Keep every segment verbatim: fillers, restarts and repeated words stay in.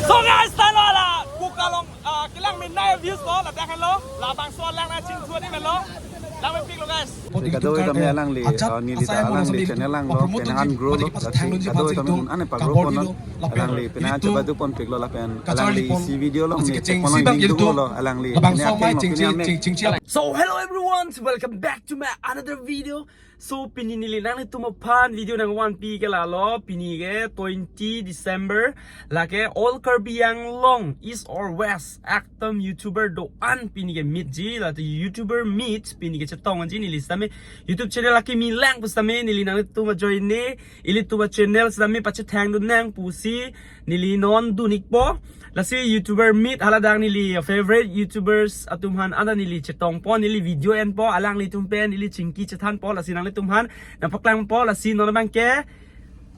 So guys, talo la Kuka along, ah, kelang min nai views lo, ladak henlo, labangso alang nangchingthu adim henlo, lang mepiklo guys. Si kadokave tame alangli, ajat ah, neli ta asai alangli channel along lo, penang an grow lo, lasi kadokave tame un an e pa grow pon non, alangli penang an chebadu ponpiklo lapen alangli isi video along ne chek pon longding dolo, alangli labangso amei chingchi chingchi. So hello everyone, welcome back to my another video. So pini neli nanglitum aphan video nangvanpi ke lalo, pini ke twenty December, lake all Karbi Anglong, East or West, ekdom YouTuber do-an pini ke meet ji, lata YouTuber meet pini ke chetongji, neli sitame YouTube channel akimi lang pu sitame neli nanglitum ajoine, ilitum achannel sitame pachethang dun nang pusi neli non dun-ikpo. Lasi YouTuber meet haladak neli favorite YouTubers atum aphan anta neli chetongpo, neli video enpo, alanglitum pen neli chingki chethanpo, lasi nanglitum aphan nangpaklangpo, lasi non abang ke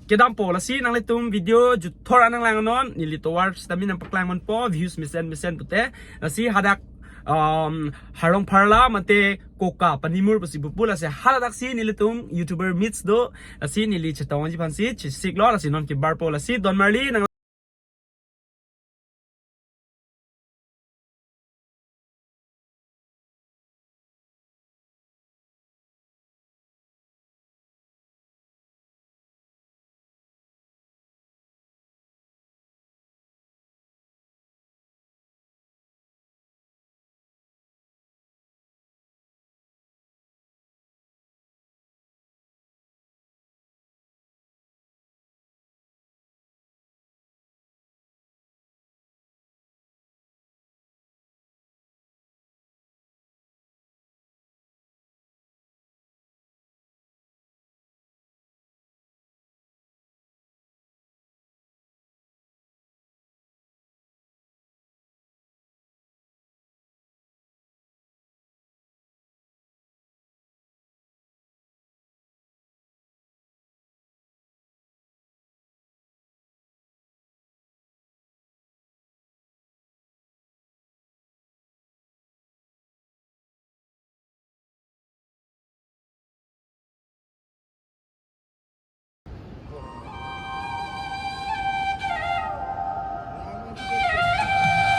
kedampo, lasi nanglitum video juthor an nanglang non, neli tovar sitame nangpaklang ponpo, views mesen mesen pute, lasi hadak, um, Harong Pharla mate Koka Panimur pusi pupu, lasi haladak si nelitum YouTuber meets do, lasi neli chetongji aphansi chesiklo, lasi non kebarpo, lasi don marli nang.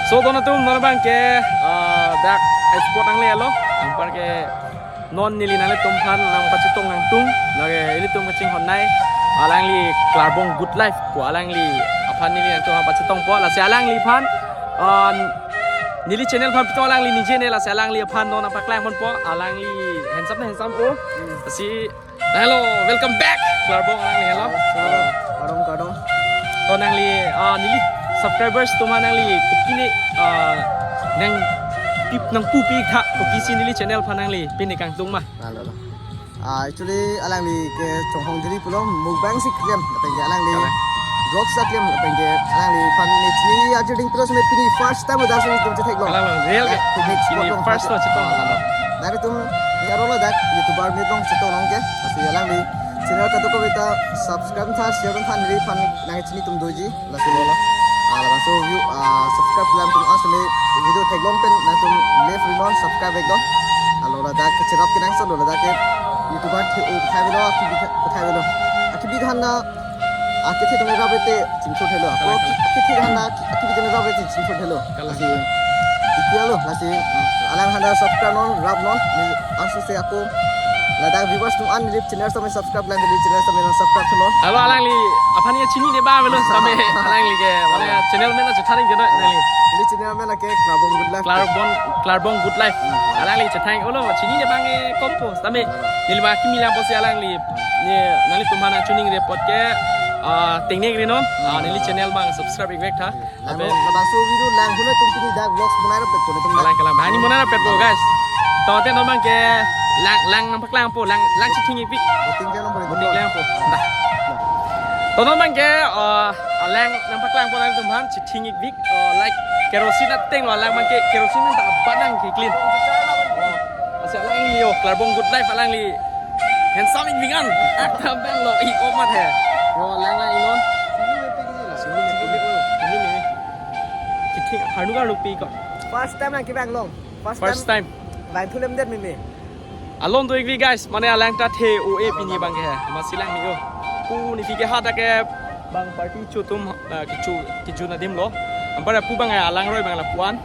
So, don atum, non abang ke, ah, dak spot nanglelo, anpar ke non neli nanglitum aphan nangpachetong nangtung, lake ilitum kachinghon nei, alangli Klarbong Good Life pu alangli aphan neli nanglitum aphan pachetongpo, lasi alangliphan, ah, neli channel aphan pitong alangli nije ne, lasi alangliphan non nangpaklang ponpo, alangli handsome na handsome o, lasi Hello, welcome back. Klarbong alangli, hello. Hello, kardom, kardom. To nangli, ah, neli subscribers atum aphan nangli kopi ne, ah, nangpi, nangpupi tha, kopisi neli channel aphan nangli pini kangtung ma? Hello, hello. Ah, actually, alangli ke chonghong diri pulo, mukbang si klem, lapen ke alangli Correct. Vlog si klem, lapen ke alangliphan ne chini ajirding pulo, sene pini first time udah sini tum chetheklong. Hello, hello. Real ke? Pini pini spot long first first. To chetong. Hello, hello. Dak itum, ya, rolo dak, YouTuber meet along chetong along ke. Lasi alangli channel kadokave ta subscribe tha, share tha, neliphan nangchini atum doji. Lasi lo. Ah, labangso view, ah, subscribe lam atum asli video theklong pen nangtum left rinon subscribe vek do. Alo ladak ke cherap kenangsot lo, ladak ke YouTuber the-o kethai avelo, akimi kethai avelo. Akimi han na, akethe atum rap rete chingthur thelo. Ako aki-, akethe han na, akimi atum rap rete chingthur thelo. Kalang. Lasi, ipi lo, lasi, alang han na subscribe non, rap non, ni angsu se ako. Ladak viewers atum an, neli channel sitame subscribe lang, neli channel sitame lang subscribe non. Hello, alangli, aphan ya chini ne ba melo, sitame, alangli ke, mane, channel amen na chethan ke no, alangli. Neli channel amen ke Klarbong Good Life. Klarbong, Klarbong Good Life. Hmm. Alangli chethan, olo, chini ne bang e kompo, sitame, neli ba kimi lang pusi alangli, ne, nanglitum aphan nangchining report ke, ah, tengneng rinon, ah, neli channel bang subscribe ik vek tha. Lang, aben. Labangso video lang huna atum pini dak vlogs bonai rapet po atum dak. Kalang, kalang. Bahani bonai rapet po, guys. To te non abang ke lang, lang nangpaklangpo, lang, lang chething ikpik. Boating ke non boating. Boating lang po. Dah. To non abang ke, eh, lang nangpaklangpo, nangtum aphan chething ikpik, eh, like kerosene ateng lo, lang abang ke kerosene ta abang ke clean. Lasi alangli yo, Klarbong Good Life alangli. Handsome ik vingan. Ak thambang lo ik omat he. Yo, lang lang inon. Sinu me pe kini la? Sinu me pe kini? Sinu me. Kithi harnu garnu pi ko. First time nangkevang long. First time. First time. Bang thulem det meme. Alon do ikvi guys, mane alang ta the-o-e pini abang ke he. Masi lang ni o. Pu ne phi ke hadak ke bang party cho atum, eh, kecho, kejun adim lo. Anpar apu abang ya, alangroi abang lapu-an.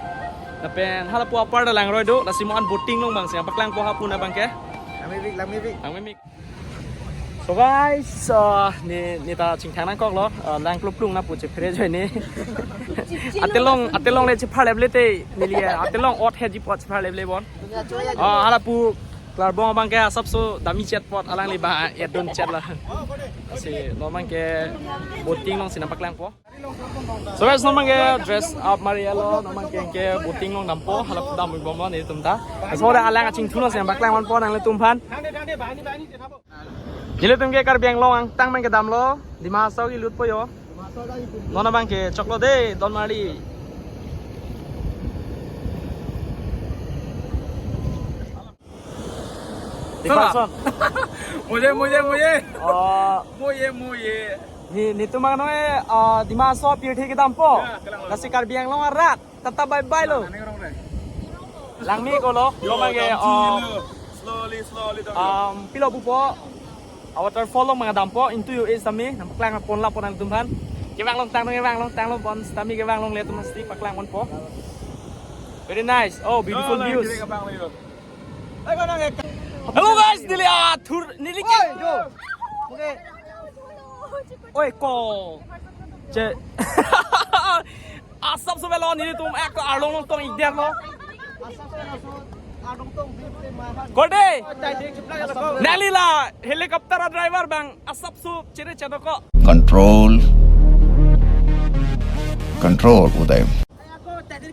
Lapen halapu apar ta langroi do, lasi mo-an boating along abang si nangpaklangpo hapu abang ke. Langmepik, langmepik. Langmepik. So guys, uh, ne, ne ta chingthang nangkoklo, uh, lang kluplung na pu chephere ajoine. Atelong, atelong le chepharleple te, neli atelong ot he jipot chepharleple bon. Uh, halapu Klarbong abang ke asapso dami chet apot alangli ba edon chet la. Si non abang ke boating along si nangpaklangpo. So guys, non abang ke dress up mari alo, non abang ke, ke boating along dampo, halapu dambom lo nelitum ta. So da alang kachingthun along si nangpaklangponpo nanglitum aphan. Nelitum ke Karbi Anglong angtang abang ke damlo, Dima Hasao ke lutpo yo. Non abang ke choklo de, don mari. Dikson. Muje, muje, muje. Oh. Muje, muje. Ne, netum abang non, eh, ah, Dima Hasao pirthe kedampo. Ya, kelang. Lasi Karbi Anglong arat. Tata bye bye lo. Langmepik lo. Yo, non abang ke, oh. Slowly, slowly, dong, yo. Um, pilo pupo. A waterfall along abang dampo, into U S tame, nangpaklangpon lapu nanglitum aphan. Kevang longtang, kevang longtang lo bon, tame kevang longle atum mesti paklangponpo. Very nice. Oh, beautiful views. Hello guys, neli athur, neli ke. Oi, jo. Oke. Oi, ko. Che. Asapso avelo, nelitum ek arlong longtong-ik detlo. Kode. Nangli la helicopter driver abang asapso chere chedoko. Control. Control, Uday.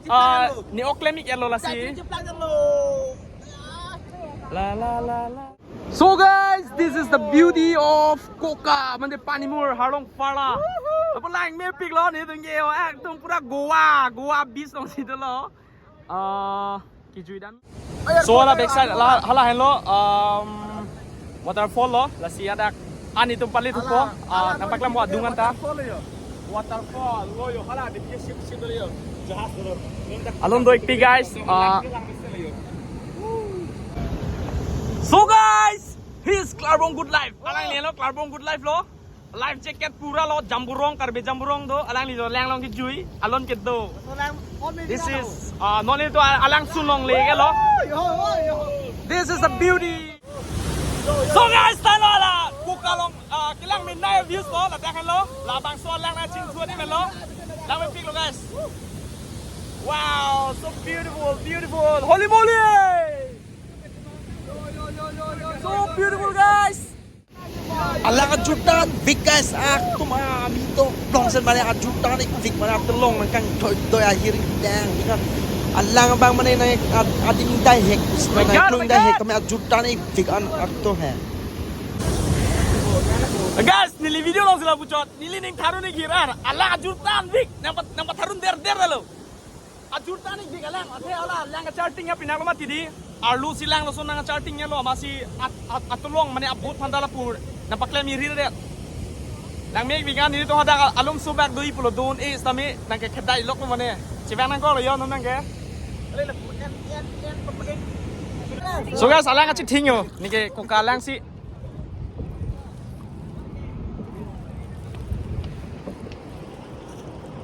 Ah, ne ok klem-ik-etlo lasi. La, la, la, la. So guys, this is the beauty of Koka, mane Panimur, Harlong Pharla. Apo langmepik lo, netum ke, oh, ekdom pura Goa, Goa beach alongsi dolo. Ah, kejui dam. So hala backside, hala, hala henlo, um, waterfall lo, lasi adak ani atum pali thupo, ah, nangpaklangpo adung anta. Waterfall lo yo, hala di sip sip lo yo. Jahaz lo. Alon do-ikpi guys. Ah. So guys, here's Klarbong Good Life. Alanglilo Klarbong Good Life lo. Life jacket pura lo, jamburong, Karbi jamburong do. Alangli lo lang along kejui, alon kedo. This is, ah, non itu a-, alangsun longle ke lo. This is the beauty. So guys, talo ala Koka along, ah, kelang min nai views lo, ladak henlo, labangso alang nangchingthu adim henlo, langmepik lo guys. Wow, so beautiful, beautiful. Holy moly! So beautiful guys. Alang ajutang vik guys, aktum ami to longsen mane ajutang ik vik mane atelong nangkangthoi doi ahir dang ikan. Alang abang mane nang ad-, adim dai hek, nang klung dai hek, kami ajutang ik vik an akto he. Guys, neli video alongsi lapu chot, neli ning tharun ik hirar, alang ajutang vik, nangpat, nangpatharun der der lo. Ajutang ik vik alang, athe hala alang kacharting ya pinaklo mati di. Arlo si lang lason nangcharting ya lo, amatsi at, at, atelong mane a-boat aphan ta lapu nangpaklem-ik rir det. Langmepik an, nelitum hadak alum subak doi pulo don-e sitame nangkekhedai lok lo mane. Chevang nangkok lo yo non abang ke. So guys, alang kachithing yo. Ne ke Koka alang si.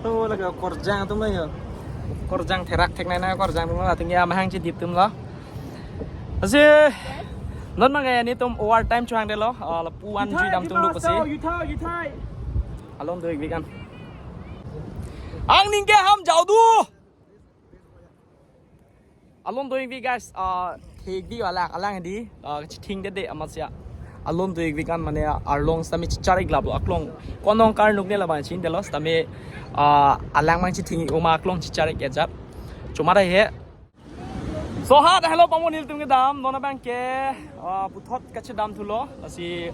Oh, lake korjang atum lo yo. Korjang therak theknai na korjang atum lo, atum ya mahang chidip atum lo. Lasi non abang ke netum overtime chohang det lo, ah, lapu-an jui dam atum lo pusi. Alon do-ik vik an. Angning ke ham jaudu. Alon do-ik vik guys, ah, thek di alang, alang di, ah, chithing det det amatsi ya. Alon do-ik vik an mane arlong sitame chichar-ik lap lo aklong. Konong karnuk ne labang chin det lo sitame, ah, alang abang chithing-ik oma aklong chichar-ik ejap. Chomar he. So ha dak henlo pamo nelitum kedam, non abang ke, ah, puthot kachedam thulo, lasi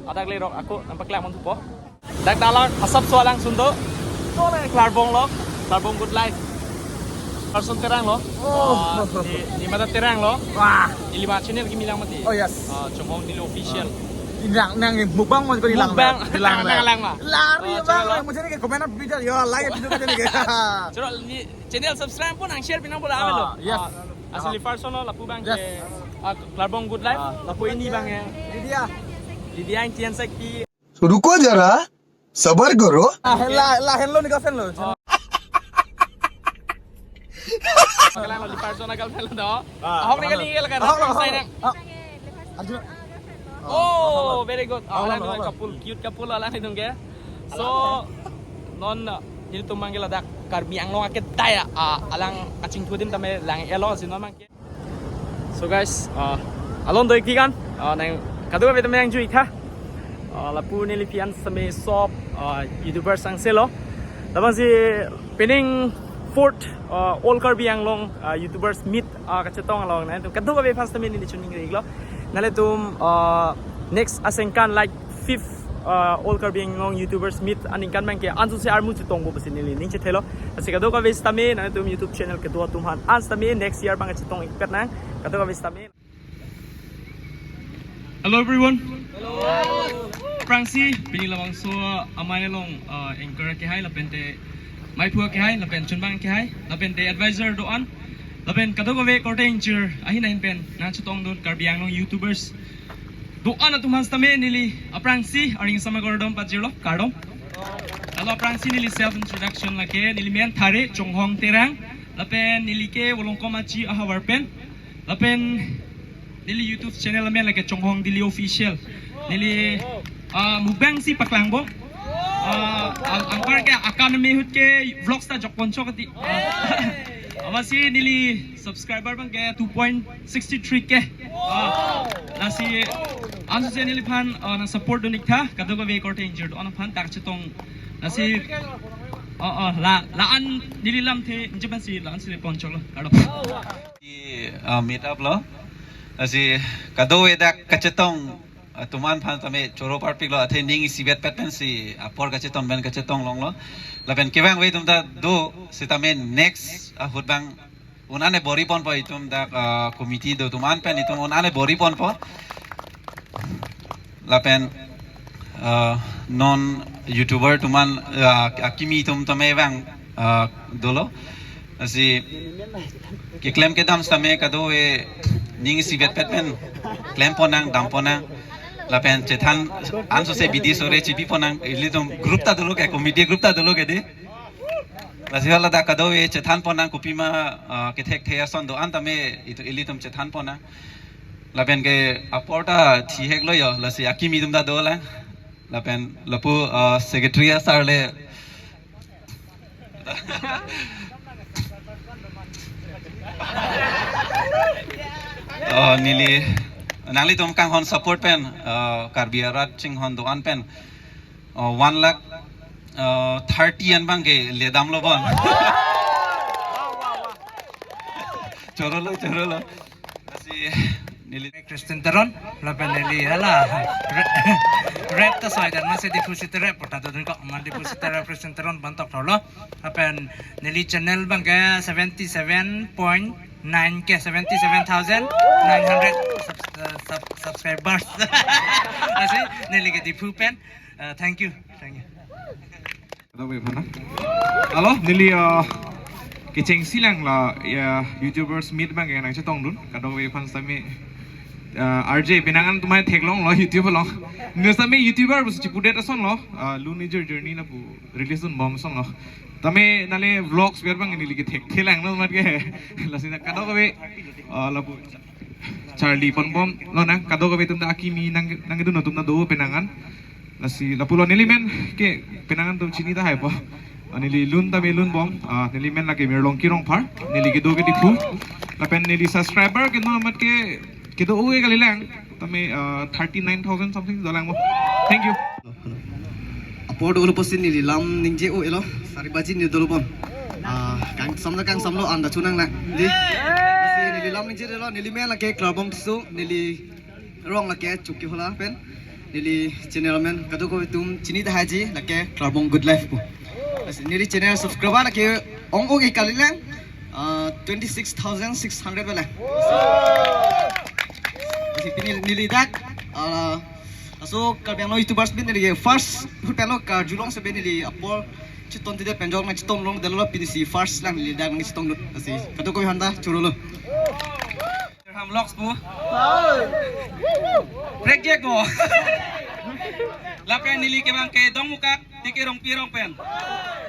adak lerok ako nangpaklem-ik thupo. Dak dak alang asapso alangsun do. Klarbong lo, Klarbong Good Life. Person Terang lo. Oh. Ah, ne, ne mata Terang lo. Wah. Ili ma channel kimi lang mati. Oh, yes. Ah, Chomong Nilo Official. Ilang nang mukbang mo ko ilang. Mukbang. Ilang nang lang ma. Lari. Oh, bang, channel lo. Mujhe nahi comment up video yo, like video ka nahi. Channel ni, channel subscribe po nang share pi nang bola ame lo. Ah, yes. Ah, asli person lo lapu abang ke. Yes. Ah, Klarbong Good Life. Ah. Lapu ini abang ya. Lydia. Lydia Ingti Hansekpi. तो रुको जरा, सबर करो। Ah, la, la henlo ni kasen lo. Kalang lo, Liparjon a-girlfriend lo do. Ah, ahok ni ahok kali lo. Ahok lo, ahok lo. Sai nang. Ah, Arjun. Oh, very good. Ah, ahok lo, alang ahok lo. Couple, cute couple alanglitum ke. So, non, ah, nelitum abang ke ladak Karbi Anglong akedai, ah, alang kachingthu adim tame lang-elo si non abang ke. So guys, ah, alon do-ik ti kan, ah, nang kadokave tame nangju-ik tha. Ah, lapu neliphan same sop, ah, YouTubers angse lo. Labangsi pining fourth, ah, All Karbi Anglong, ah, YouTubers Meet, ah, kachetong along nangtum kadokave aphan sitame neli choningri-iklo. Nanglitum, ah, next asengkan like fifth, ah, All Karbi Anglong YouTubers Meet aningkan abang ke ansose armu chetongpo pusi neli ning chethelo. Lasi kadokave sitame nanglitum YouTube channel kedo atum aphan an sitame next year abang chetong-ikpet nang. Kadokave sitame. Hello everyone. Hello. Aphrangsi pini labangso amei along, uh, anchor akehai lapente meiphu akehai lapen chunbang akehai lapente advisor do-an lapen kadokave korte ingjir ahin ahin pen nangchetongdun Karbi Anglong YouTubers do-an atum aphan sitame neli aphrangsi aringsam akardom pajirlo, kardom. Lalo aphrangsi neli self introduction lake neli men Thare Chonghong Terang lapen neli ke Volongkom Achi ahavar pen lapen neli YouTube channel amen lake Chonghong Daily Official. Neli, ah, mukbang si paklangbom. Ah, ang-, anparke akam me ahut ke vlogs ta jokpon chok ti. Ah, amatsi neli subscriber abang ke two point six three K. Ah, lasi ansose neliphan, ah, nangsupport dun-ik tha, kadokave korte ingjir do-an aphan dak chetong. Lasi, oh, oh, la, la-an neli lamthe injepan si la-an si pon choklo. Kardom. Di, ah, meet up lo. Lasi kadokave dak kachetong, ah, atum aphan tame choro parpiklo, athe ning isivet pet pensi apor kachetong pen kachetong longlo. Lapen kevangve atum ta do sitame next ahut abang un-an le bor-i ponpo itum dak, ah, committee do atum an pen itum un-an le bor-i ponpo. Lapen, ah, non YouTuber atum an, ah, akimi atum tame vang, ah, dolo. Lasi keklem kedam sitame kadokave ning isivet pet pen klempon nang, dampon nang. Lapen chethan ansose bidi sore chibipon nang, ilitum group ta dolo ke, committee group ta dolo ke di. Lasi hala dak kadokave chethanpon nang kopima, ah, kethekthe ason do-an tame itum ilitum chethanpon nang. Lapen ke apor ta thihek lo yo, lasi akimi atum ta dolang. Lapen lapu, ah, secretary a sir le. Oh, neli nanglitum kanghon support pen, ah, Karbi arat chinghon do-an pen, oh, one lakh, ah, thirty an abang ke ledamlo bon. Chorolo, chorolo. Lasi neli Christian Teron, lapen neli hala rap, rap ta soi dan masih Diphu sita rap, pota tu ko man Diphu sita rap Christian Teron bantok thorlo. Lapen neli channel abang ke seventy seven point nine K, seventy seven thousand nine hundred subs-, uh, sub-, subscribers. Lasi neli ke Diphu pen. Uh, thank you, thank you. Kadokave aphan na. Alo, neli, ah, kechengsi lang la, ya, YouTubers Meet abang ke nangchetongdun. Kadokave aphan sitame, ah, R J, penang an atum aphan theklonglo YouTube along. Neli sitame YouTuber pusi chipudet ason lo, ah, lun nijor journey lapu release dunbom ason lo. Tame nangle vlogs ber abang neli kethekthe lang lo mat ke. Lasi na kadokave, ah, lapu charli ponbomlo nang, kadokave atum ta akimi nang, nangkedun atum ta do penang an. Lasi lapulo neli men ke penang an atum chini tahaipo. Ah, neli lun tame lunbom. Ah, neli men lake Mirlongki Rongphar. Neli kedo ke Diphu. Lapen neli subscriber ke non amat ke kedo-o ke kalilang. Tame, ah, thirty nine thousand something dolang mo. Thank you. Apor dolo pusi neli lam ningje-o-elo. Sari baji ni dolo bon. Ah, kangsamlo, kangsamlo, anda chunang na. Di. Lasi neli lam ningje-elo, neli men lake Klarbong Tisso, neli rong lake Chokihola pen. Neli channel men kadokave atum chini tahai ji lake Klarbong Good Life pu. Lasi neli channel subscriber lake ong-o ke kalilang, ah, twenty six thousand six hundred bela. Lasi pini neli dak, ah, laso Karbi Anglong YouTubers Meet neli ke first ahut pen lo karjulong sebe neli apor chetongtide pen jok nangchetonglongdetlo, pinisi first lang neli dak nangchetongdun. Lasi kadokave aphan ta chorolo. Ham Vlogs pu. Prek jek mo. Lapen neli ke abang ke Dongmukak, T K Rongpi arong pen.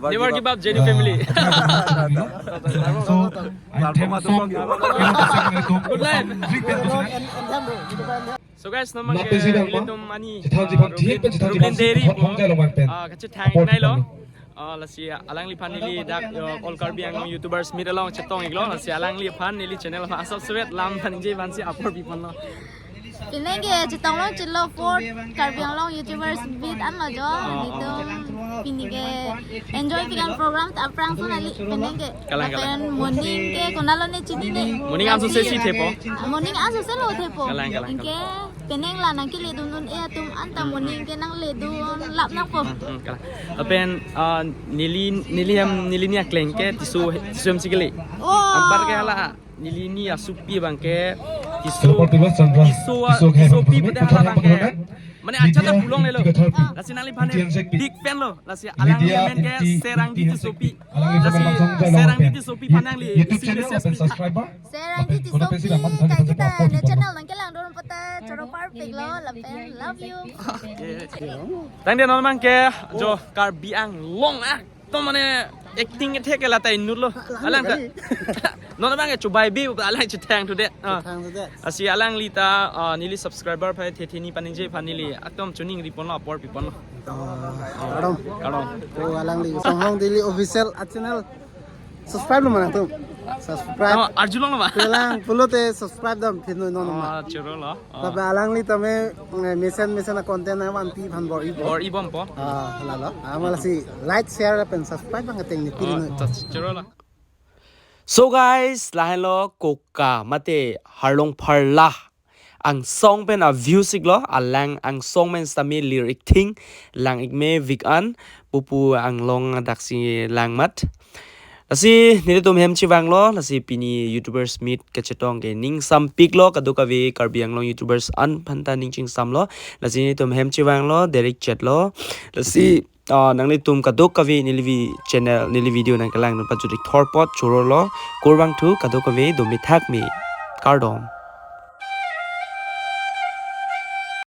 Never give up, J D family. So, I thank you so much. Good night. So guys, non abang ke nelitum ani, ah, Rublin, Rublin Deri po, ah, kachethang-iknei lo. Ah, lasi alangliphan neli dak, ah, All Karbi Anglong YouTubers Meet along chetong-iklo. Lasi alangliphan neli channel aphan asap suet lam aphan ningje aphansi apor piponlo. Pini ke chetong longchitlo fourth Karbi Anglong YouTubers Meet anlo jo. Nelitum pini ke enjoy-ik an program ta aphrangsi neli pini ke. Kalang, kalang. Lapen moning ke konatlo ne chinine. Moning ansose si thepo. Ah, moning ansose lo thepo. Kalang, kalang, anke kalang. Penang la nangkeledun un-e atum anta moning ke nangledun lap nangpo. Hmm, hmm, kalang. Lapen, ah, neli, neli hem, neli ni akleng ke Tisso, Tisso hemsi kele. Oh. Anparke hala neli ni asopi abang ke Tisso, Tisso, Tisso pi pute hala abang ke. Mane achala pulonglelo. Lasi nangliphan big fan lo. Lasi alangli amen ke Serangdi Tissopi. Lasi Serangdi Tissopi aphan nangli isi message pi. Serangdi Tissopi, kaike ta ne channel nangkelangdun puta choro parpiklo lapen love you. Tangte non abang ke jo Karbi Anglong ah. To mane acting ke thek ke la ta inut lo. Alang ta. Non abang ke chubai bi alang chethang thudet. Ah. Chethang thudet. Lasi alangli ta, ah, neli subscriber phai thethe ni aphan ningje aphan neli atum chuning riponlo apor piponlo. Ah, kardom. Kardom. Oh, alangli Songhong Daily Official a channel. Subscribe lo ma nangtum. Subscribe. Oh, arjulong lo ma? Kelang pulote subscribe dam phin noi non ma. Ah, choro lo. Ah. Tapi alangli tame, eh, mesen mesen a content nangvanpi aphan bor-i bor. Bor-i bompo. Ah, lalo. Amal si like, share pen subscribe abang ateng ni pin. Oh, choro lo. So guys, lahenlo Koka mate Harlong Pharla angsong pen a views iklo, alang angsong pen sitame lir-ik thing, lang-ik me vik an, pupu Anglong daksi langmat. Lasi nelitum hem chevanglo, lasi pini YouTubers Meet kachetong ke ningsampiklo, kadokave Karbi Anglong YouTubers an aphanta ning chingsamlo, lasi nelitum hem chevanglo, direct chat lo, lasi, ah, nanglitum kadokave neli vi-, channel, neli video nangkelangdun pajut-ik thor apot choro lo, kurvangthu kadokave dome thakme, kardom.